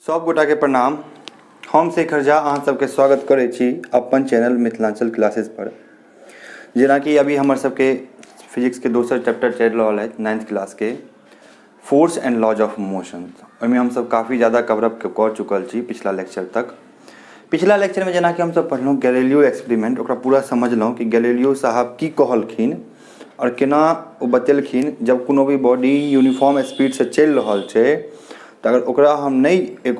सब गोटाके प्रणाम। हम शेखर झा अहाँ सबके स्वागत करै छी अपन चैनल मिथिलांचल क्लासेस पर। जेनाकि अभी हमर सबके फिजिक्सके दोसर चैप्टर चलि रहल अछि, नाइन्थ क्लासके force and laws of motion. ओहिमे हमसब काफी ज्यादा कवरअप कऽ चुकल छी पिछला लेक्चर तक। पिछला लेक्चरमे जेनाकि हमसब पढ़लहुँ गैलीलियो एक्सपेरिमेंट, ओकरा पूरा समझलहुँ कि गैलीलियो साहब की कहलखिन आओर केना ओ बतेलखिन। जब कोनो भी बॉडी यूनिफॉर्म स्पीडसँ चलि रहल छै, तऽ अगर ओकरा हम नहि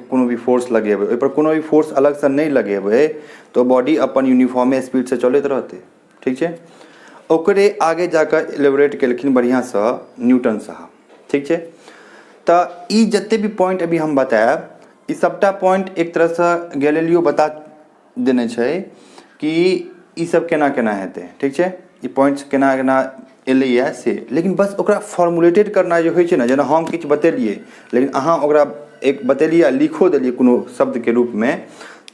कोनो भी फोर्स लगेबै, ओहिपर कोनो भी फोर्स अलगसँ नहि लगेबै, तऽ ओ बॉडी अपन यूनिफॉर्मे स्पीडसँ चलैत रहतै। ठीक छै? ओकरे आगे जाकऽ एलेबोरेट केलखिन बढ़िआँसँ न्यूटन साहब। ठीक छै? तऽ ई जते भी पॉइंट अभी हम बतायब, ई सबटा पॉइंट एक तरहसँ गैलीलियो बता देने छै कि ई सब केना केना हेतै। ठीक छै? ई पॉइंट्स केना केना एलैए से, लेकिन बस ओकरा फॉर्मुलेटेड करनाइ जे होइ छै ने, जेना हम किछु बतेलियै, लेकिन अहाँ ओकरा एक बतेलियै आ लिखो देलियै कोनो शब्दके रूपमे,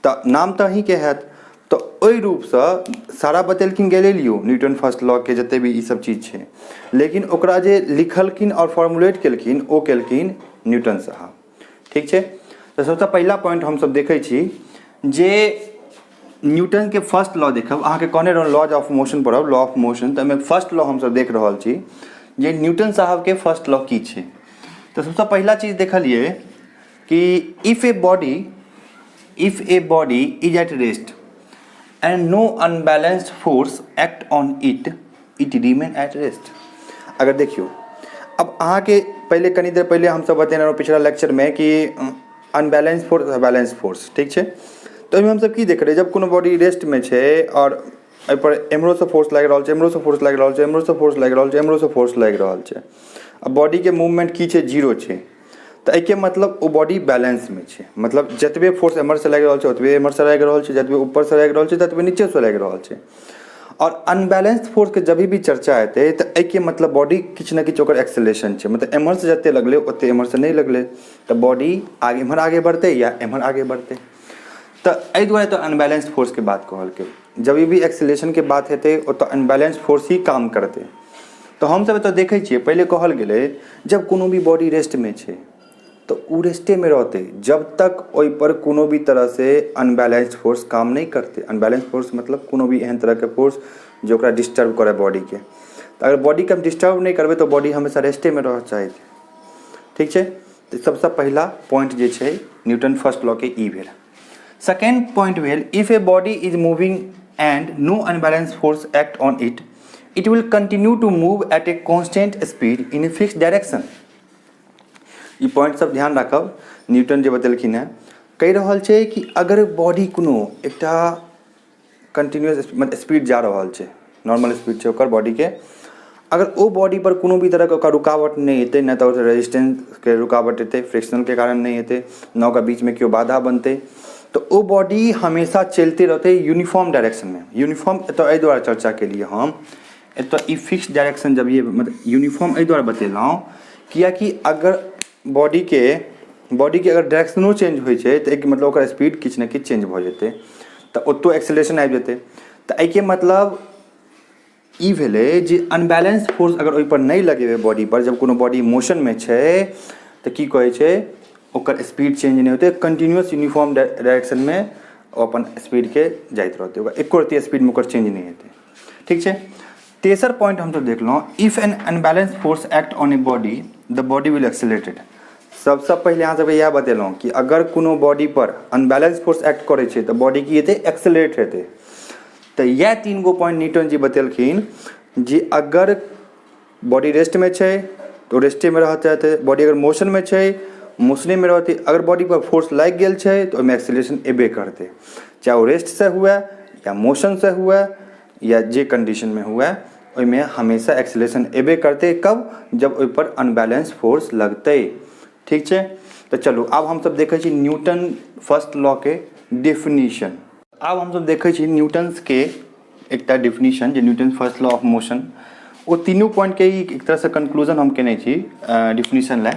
तऽ नाम तऽ अहीँके हैत। तऽ ओहि रूपसँ सारा बतेलखिन गैलीलियो, न्यूटन फर्स्ट लॉके जते भी ई सब चीज छै, लेकिन ओकरा जे लिखलखिन आओर फॉर्मुलेट केलखिन, ओ केलखिन न्यूटन साहब। ठीक छै? तऽ सबसँ पहिला पॉइंट हमसब देखै छी जे न्यूटनके फर्स्ट लॉ देखब। अहाँके कहने रहौं लॉज ऑफ मोशन पढ़ब, लॉ ऑफ मोशन, तऽ एहिमे फर्स्ट लॉ हमसब देख रहल छी जे न्यूटन साहबके फर्स्ट लॉ की छै। तऽ सबसँ पहिला चीज देखलियै कि if a body is at rest and no unbalanced force act on it, it remain at rest। अगर देखियौ, अब अहाँके पहिले कनी देर पहिले हमसब बतेने रहौं पिछला लेक्चरमे कि अनबैलेंस फोर्स, बैलेंस फोर्स। ठीक छै? तऽ ओहिमे हमसब की देख रही, जब कोनो बॉडी रेस्टमे छै आओर एहिपर एम्हरोसँ फोर्स लागि रहल छै, एम्हरोसँ फोर्स लागि रहल छै, एम्हरोसँ फोर्स लागि रहल छै, एम्हरोसँ फोर्स लागि रहल छै, आ बॉडीके मूवमेंट की छै? जीरो छै। तऽ एहिके मतलब ओ बॉडी बैलेंसमे छै। मतलब जतबे फोर्स एम्हरसँ लागि रहल छै, ओतबे एम्हरसँ लागि रहल छै, जतबे ऊपरसँ लागि रहल छै, ततबे नीचेसँ लागि रहल छै। आओर अनबैलेंस्ड फोर्सके जब भी चर्चा हेतै, तऽ एहिके मतलब बॉडी किछु ने किछु ओकर एक्सेलेरेशन छै। मतलब एम्हरसँ जते लगलै, ओते एम्हरसँ नहि लगलै, तऽ बॉडी आगे एम्हर आगे बढ़तै या एम्हर आगे बढ़तै। तऽ एहि दुआरे तऽ अनबैलेंस्ड फोर्सके बात कहलकै। जब भी एक्सेलेरेशनके बात हेतै, ओतऽ अनबैलेंस्ड फोर्स ही काम करतै। तऽ हमसब एतऽ देखै छियै, पहिले कहल गेलै, जब कोनो भी बॉडी रेस्टमे छै, तऽ ओ रेस्टेमे रहतै जब तक ओहिपर कोनो भी तरहसँ अनबैलेंस्ड फोर्स काम नहि करतै। अनबैलेंस्ड फोर्स मतलब कोनो भी एहन तरहके फोर्स जे ओकरा डिस्टर्ब करै बॉडीके। तऽ अगर बॉडीके हम डिस्टर्ब नहि करबै, तऽ बॉडी हमेशा रेस्टेमे रहऽ चाहै छै। ठीक छै? तऽ सबसँ पहिला पॉइंट जे छै न्यूटन फर्स्ट लॉके ई भेल। सेकेंड पॉइंट भेल, if a body is moving and no unbalance force act on it, it will continue to move at a constant speed in a fix direction। E point सब ध्यान राखब। Newton जे बतेलखिन हेँ, कहि रहल छै कि अगर बॉडी कोनो एकटा कंटिन्यूअस मतलब स्पीड जा रहल छै, नॉर्मल स्पीड छै ओकर बॉडीके, अगर ओ बॉडी पर कोनो भी तरहके ओकरा रुकावट नहि हेतै, नहि तऽ रेजिस्टेंसके रुकावट हेतै, फ्रिक्शनके कारण नहि हेतै, ने ओकरा बीचमे केओ बाधा बनतै, तऽ ओ बॉडी हमेशा चलिते रहतै यूनिफॉर्म डायरेक्शनमे। यूनिफॉर्म एतऽ एहि दुआरे चर्चा केलियै हम एतऽ, ई फिक्स डायरेक्शन जब ये मतलब यूनिफॉर्म एहि दुआरे बतेलहुँ, किएकि अगर बॉडीके अगर डायरेक्शनो चेंज होइ छै, तऽ एहिके मतलब ओकर स्पीड किछु ने किछु चेंज भऽ जेतै, तऽ ओतौ एक्सेलेरेशन आबि जेतै। तऽ एहिके मतलब ई भेलै जे अनबैलेंस फोर्स अगर ओहिपर नहि लगेबै बॉडीपर, जब कोनो बॉडी मोशनमे छै, तऽ की कहै छै, ओकर स्पीड चेंज नहि होतै। कंटिन्यूअस यूनिफॉर्म डायरेक्शनमे ओ अपन स्पीडके जाइत रहतै, ओकर एको रत्ती स्पीडमे ओकर चेंज नहि हेतै। ठीक छै? तेसर पॉइंट हमसब देखलहुँ, if an unbalance force act on a body, the body will accelerated। सबसँ पहिले अहाँ सबके इएह बतेलहुँ कि अगर कोनो बॉडी पर अनबैलेंस फोर्स एक्ट करै छै, तऽ बॉडी की हेतै? एक्सेलरेट हेतै। तऽ इएह तीन गो पॉइंट न्यूटन जी बतेलखिन जे अगर बॉडी रेस्टमे छै, तऽ ओ रेस्टेमे रहऽ चाहतै। बॉडी अगर मोशनमे छै, मोशनेमे रहतै। अगर बॉडी पर फोर्स लागि गेल छै, तऽ ओहिमे एक्सेलरेशन एबे करतै, चाहे ओ रेस्टसँ हुए या मोशनसँ हुए या जे कंडीशनमे हुए, ओहिमे हमेशा एक्सेलरेशन एबे करतै। कब? जब ओहिपर अनबैलेंस फोर्स लगतै। ठीक छै? तऽ चलू, आब हमसब देखै छी न्यूटन फर्स्ट लॉके डेफिनेशन। आब हमसब देखै छी न्यूटन्सके एकटा डेफिनेशन जे Newton first law of motion, ओ तीनू पॉइंटके ही एक तरहसँ कंक्लूजन हम केने छी डेफिनेशन लए।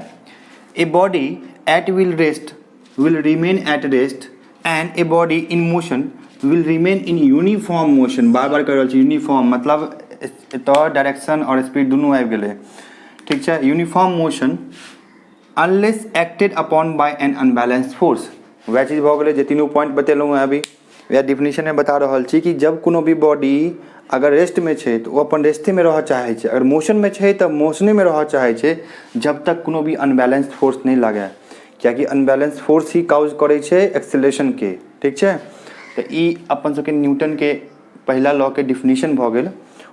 A body at will rest will remain at rest and a body in motion will remain in uniform motion। बार बार कहि रहल छी यूनिफॉर्म, मतलब एतऽ डायरेक्शन आओर स्पीड दुनू आबि गेलै। ठीक छै? Uniform motion Unless acted upon by an unbalance force. वएह चीज भऽ गेलै जे तीनू पॉइंट बतेलहुँ हेँ अभी। वएह डिफिनेशनमे बता रहल छी कि जब कोनो भी बॉडी अगर रेस्टमे छै तऽ ओ अपन रेस्टेमे रहऽ चाहै छै, अगर मोशनमे छै तऽ मोशनेमे रहऽ चाहै छै, जब तक कोनो भी अनबैलेंस फोर्स नहि लागै, किएकि अनबैलेंस फोर्स ही काउज करै छै एक्सेलेरेशनके। ठीक छै? तऽ ई अपन सबके न्यूटनके पहिला लॉके डिफिनेशन भऽ गेल।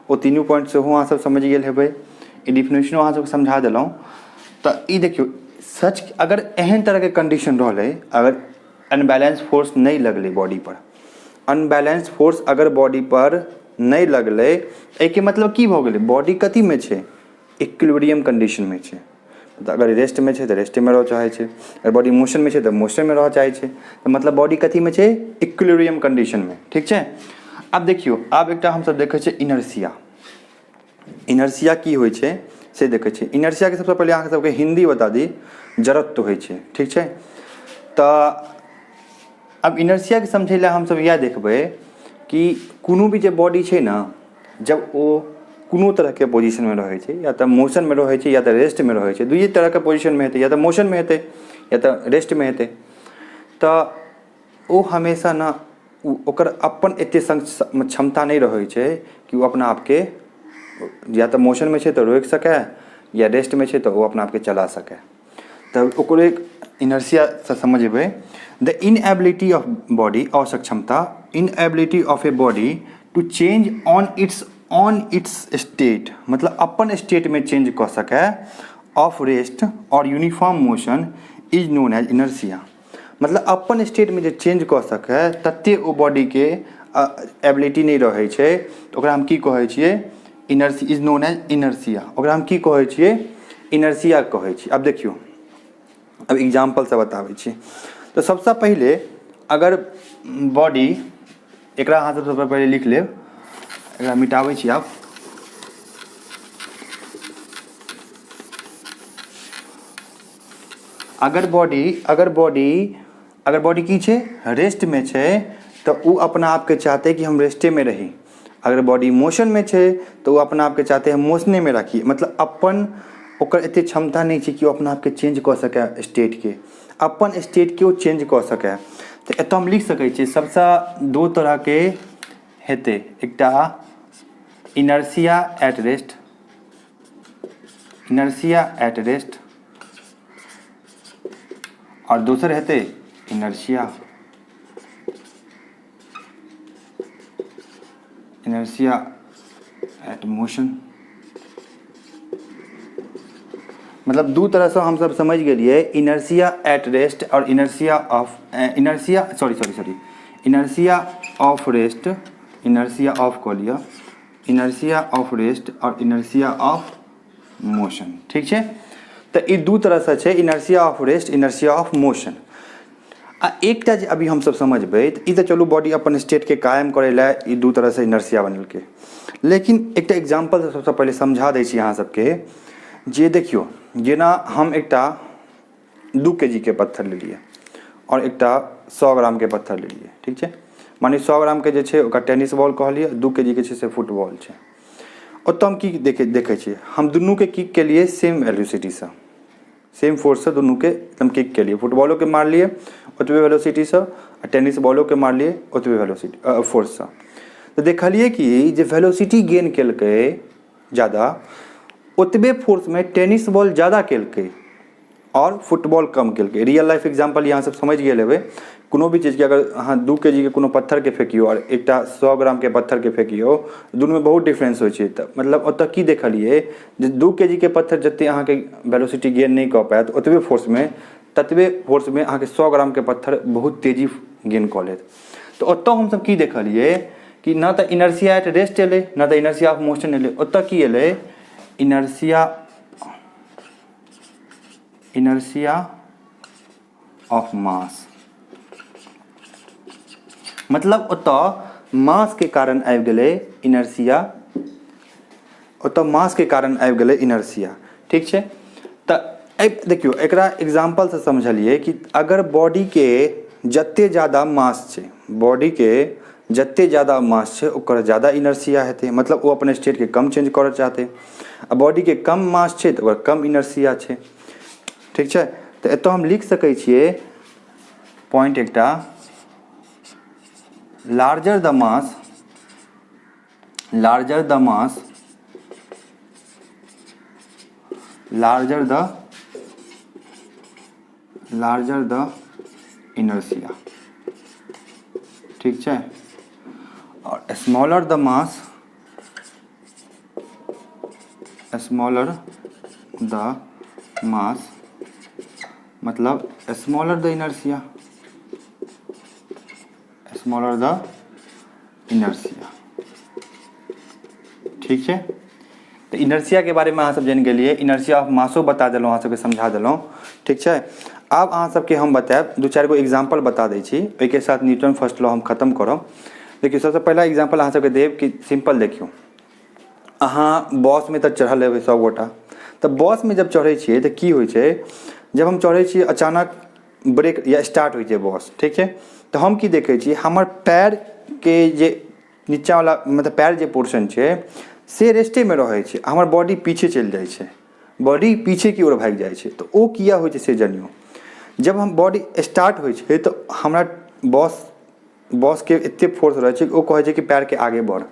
ओ तीनू पॉइंट सेहो अहाँ सब समझि गेल हेबै, ई डिफिनेशनो अहाँ सबके समझा देलहुँ। तऽ ई देखियौ, सच अगर एहन तरहके कंडीशन रहलै, अगर अनबैलेंस फोर्स नहि लगलै बॉडी पर, अनबैलेंस फोर्स अगर बॉडी पर नहि लगलै, एहिके मतलब की भऽ गेलै? बॉडी कथीमे छै? इक्विलिब्रियम कंडीशनमे छै। तऽ अगर रेस्टमे छै तऽ रेस्टेमे रहऽ चाहै छै, अगर बॉडी मोशनमे छै तऽ मोशनमे रहऽ चाहै छै। तऽ मतलब बॉडी कथीमे छै? इक्विलिब्रियम कंडीशनमे। ठीक छै? आब देखियौ, आब एकटा हमसब देखै छियै इनर्सिया। इनर्सिया की होइ छै से देखै छियै। इनर्सियाके सबसँ पहिले अहाँ सबके हिन्दी बता दी, जड़त्व होइ छै। ठीक छै? तऽ आब इनर्सियाके समझै लए हमसब इएह देखबै कि कोनो भी जे बॉडी छै ने, जब ओ कोनो तरहके पोजिशनमे रहै छै, या तऽ मोशनमे रहै छै या तऽ रेस्टमे रहै छै, दुइए तरहके पोजिशनमे हेतै, या तऽ मोशनमे हेतै या तऽ रेस्टमे हेतै, तऽ ओ हमेशा ने ओकर अपन एतेक क्षमता नहि रहै छै कि ओ अपना आपके या तऽ मोशनमे छै तऽ रोकि सकै, या रेस्टमे छै तऽ ओ अपना आपके चला सकै। तऽ ओकर एक इनर्सियासँ समझबै, द इनएबिलिटी ऑफ बॉडी, असक्षमता, inability of a body to change on its state, मतलब अपन स्टेटमे चेंज कऽ सकै, ऑफ रेस्ट और uniform motion is known as inertia. मतलब अपन स्टेटमे जे चेंज कऽ सकै तते ओ बॉडीके एबिलिटी नहि रहै छै, तऽ ओकरा हम की कहै छियै? Inertia is known as inertia. ओकरा हम की कहै छियै? इनर्सिया कहै छियै। आब देखियौ, आब एग्जाम्पलसँ बताबै छी। तऽ सबसँ पहिले अगर बॉडी, एकरा अहाँ सब सबसँ पहिले लिख लेब, एकरा मिटाबै छी। आब अगर बॉडी की छै? रेस्टमे छै, तऽ ओ अपना आपके चाहतै कि हम रेस्टेमे रही। अगर बॉडी मोशनमे छै तऽ ओ अपना आपके चाहतै हम मोशनेमे राखी। मतलब अपन ओकर एतेक क्षमता नहि छै कि ओ अपना आपके चेंज कऽ सकै स्टेटके, अपन स्टेटके ओ चेंज कऽ सकै। तऽ एतऽ हम लिख सकै छियै, सबसँ दू तरहके हेतै, एकटा inertia at rest, inertia at rest, आओर दोसर हेतै इनर्सिया एट मोशन। मतलब दू तरहसँ हमसब समझि गेलियै, इनर्सिया एट रेस्ट आओर inertia of inertia, sorry sorry sorry, inertia of rest, inertia of कऽ लिअ, इनर्सिया ऑफ रेस्ट आओर इनर्सिया ऑफ मोशन। ठीक छै? तऽ ई दू तरहसँ छै, inertia of rest, inertia of motion. आ एकटा जे अभी हमसब समझबै, तऽ ई तऽ चलू बॉडी अपन स्टेटके कायम करै लए ई दू तरहसँ इनर्सिया बनेलकै, लेकिन एकटा एग्जाम्पल सबसँ पहिले समझा दै छी अहाँ सबके जे देखियौ, जेना हम एकटा 2 के जी के पत्थर लेलियै आओर एकटा 100 ग्रामके पत्थर लेलियै। ठीक छै? माने 100 ग्रामके जे छै ओकरा टेनिस बॉल कहलियै, 2 के जी के छै से फुटबॉल छै। ओतऽ हम की देखै छियै? हम दुनूके किक केलियै सेम वेलोसिटीसँ, सेम फोर्ससँ दुनूके एकदम किक केलियै। फुटबॉलोके मारलियै ओतबे वेलोसिटीसँ आ टेनिस बॉलोके मारलियै ओतबे वेलोसिटी फोर्ससँ। तऽ देखलियै कि जे वेलोसिटी गेन केलकै जादा ओतबे फोर्समे, टेनिस बॉल जादा केलकै आओर फुटबॉल कम केलकै। रियल लाइफ एग्जाम्पल अहाँ सब समझि गेल हेबै। कोनो भी चीजके अगर अहाँ 2 के जी के कोनो पत्थरके फेकियौ आओर एकटा 100 ग्रामके पत्थरके फेकियौ, दुनूमे बहुत डिफरेंस होइ छै। तऽ मतलब ओतऽ की देखलियै जे 2 के जी के पत्थर जते अहाँके वेलोसिटी गेन नहि कऽ पायत ओतबे फोर्समे, ततबे फोर्समे अहाँके 100 ग्रामके पत्थर बहुत तेजी गेन कऽ लेत। तऽ ओतऽ हमसब की देखलियै कि ने तऽ इनर्सिया एट रेस्ट एलै, ने तऽ इनर्सिया ऑफ मोशन एलै। ओतऽ की एलै? Inertia of mass. मतलब ओतऽ मासके कारण आबि गेलै इनर्सिया, ओतऽ मासके कारण आबि गेलै इनर्सिया। ठीक छै? तऽ देखियौ, एकरा एग्जाम्पलसँ समझलियै कि अगर बॉडीके जते जादा मास छै, बॉडीके जते जादा मास छै, ओकर जादा इनर्सिया हेतै, मतलब ओ अपन स्टेटके कम चेंज करऽ चाहतै, आ बॉडीके कम मास छै तऽ ओकर कम इनर्सिया छै। ठीक छै? तऽ एतऽ हम लिख सकै छियै पॉइंट एकटा, larger the mass, larger the mass, larger the larger the inertia, ठीक छै? आओर smaller the mass, smaller the mass मतलब smaller the inertia, smaller the inertia, ठीक छै? तऽ इनर्सियाके बारेमे अहाँ सब जानि गेलियै, इनर्सिया ऑफ मासो बता देलहुँ, अहाँ सबके समझा देलहुँ, ठीक छै? आब अहाँ सबके हम बतायब, दू चारि गो एग्जाम्पल बता दै छी, ओहिके साथ न्यूटन फर्स्ट लॉ हम खतम करब। देखियौ, सबसँ पहिला एग्जाम्पल अहाँ सबके देब कि सिम्पल। देखियौ, अहाँ बसमे तऽ चढ़ल हेबै सभगोटा। तऽ बसमे जब चढ़ै छियै तऽ की होइ छै? जब हम चढ़ै छियै, अचानक ब्रेक या स्टार्ट होइ छै बस, ठीक छै? तऽ हम की देखै छियै? हमर पैरके जे नीचाँवला, मतलब पैर जे पोर्शन छै, से रेस्टेमे रहै छै, हमर बॉडी पीछे चलि जाइ छै, बॉडी पीछे की ओर भागि जाइ छै। तऽ ओ किया होइ छै से जनियौ। जब हम बॉडी स्टार्ट होइ छै तऽ हमरा बसके एतेक फोर्स रहै छै कि ओ कहै छै कि पैरके आगे बढ़।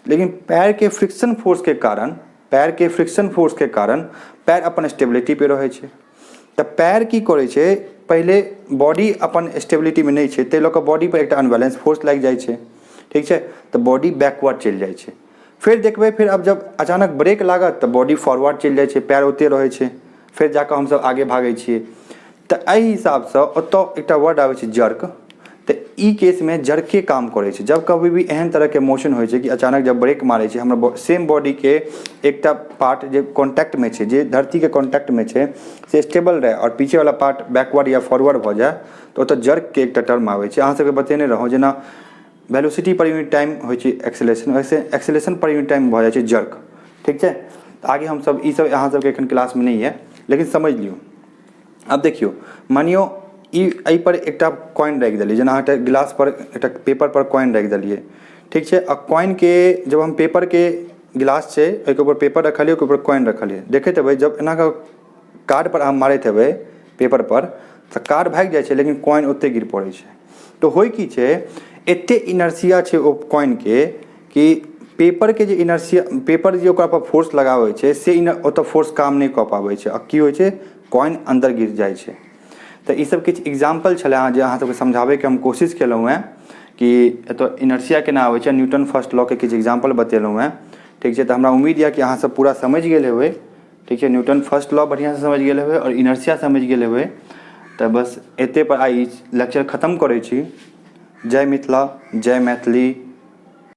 लेकिन पैरके फ्रिक्शन फोर्सके कारण, पैरके फ्रिक्शन फोर्सके कारण पैर अपन स्टेबिलिटी पे रहै छै। तऽ पैर की करै छै? पहिले बॉडी अपन स्टेबिलिटीमे नहि छै, ताहि लऽ कऽ बॉडी पर एकटा अनबैलेंस फोर्स लागि जाइ छै, ठीक छै? तऽ बॉडी बैकवर्ड चलि जाइ छै। फेर देखबै, फेर आब जब अचानक ब्रेक लागत तऽ बॉडी फॉरवर्ड चलि जाइ छै, पैर ओतहि रहै छै, फेर जाकऽ हमसब आगे भागै छियै। तऽ एहि हिसाबसँ ओतऽ एकटा वर्ड आबै छै जर्क। तऽ ई केसमे जर्के काम करै छै। जब कभी भी एहन तरहके मोशन होइ छै कि अचानक जब ब्रेक मारै छै, हमर सेम बॉडीके एकटा पार्ट जे कॉन्टैक्टमे छै, जे धरतीके कॉन्टैक्टमे छै, से स्टेबल रहै आओर पीछेवला पार्ट बैकवर्ड या फॉरवर्ड भऽ जाय, तऽ ओतऽ जर्कके एकटा टर्म आबै छै। अहाँ सबके बतेने रहौं, जेना वेलोसिटी पर यूनिट टाइम होइ छै एक्सेलेरेशन, वैसे एक्सेलेरेशन पर यूनिट टाइम भऽ जाइ छै जर्क, ठीक छै? तऽ आगे हमसब ई सब अहाँ सबके एखन क्लासमे नहि यऽ, लेकिन समझि लियौ। आब देखियौ, मानियौ ई एहिपर एकटा कॉइन राखि देलियै, जेना अहाँ एकटा गिलासपर, एकटा पेपरपर कॉइन राखि देलियै, ठीक छै? आ कॉइनके जब हम पेपरके, गिलास छै, ओहिके ऊपर पेपर रखलियै, ओहिके ऊपर कॉइन रखलियै, देखैत हेबै जब एना कऽ कार्डपर अहाँ मारैत हेबै पेपरपर, तऽ कार्ड भागि जाइ छै, लेकिन कॉइन ओतहि गिर पड़ै छै। तऽ होइ की छै? एतेक इनर्सिया छै ओ कॉइनके कि पेपरके जे इनर्सिया, पेपर जे ओकरा पर फोर्स लगाबै छै, से ओतऽ फोर्स काम नहि कऽ पाबै छै। आ की होइ छै? कॉइन अन्दर गिर जाइ छै। तऽ ईसब किछु एग्जाम्पल छलै जे अहाँ सबके समझाबैके हम कोशिश केलहुँ हेँ कि एतऽ इनर्सिया केना आबै छै। न्यूटन फर्स्ट लॉके किछु एग्जाम्पल बतेलहुँ हेँ, ठीक छै? तऽ हमरा उम्मीद यऽ कि अहाँ सब पूरा समझि गेल हेबै, ठीक छै? न्यूटन फर्स्ट लॉ बढ़िआँसँ समझि गेल हेबै आओर इनर्सिया समझि गेल हेबै। तऽ बस एते पर आइ ई लेक्चर खतम करै छी। जय मिथिला, जय मैथिली।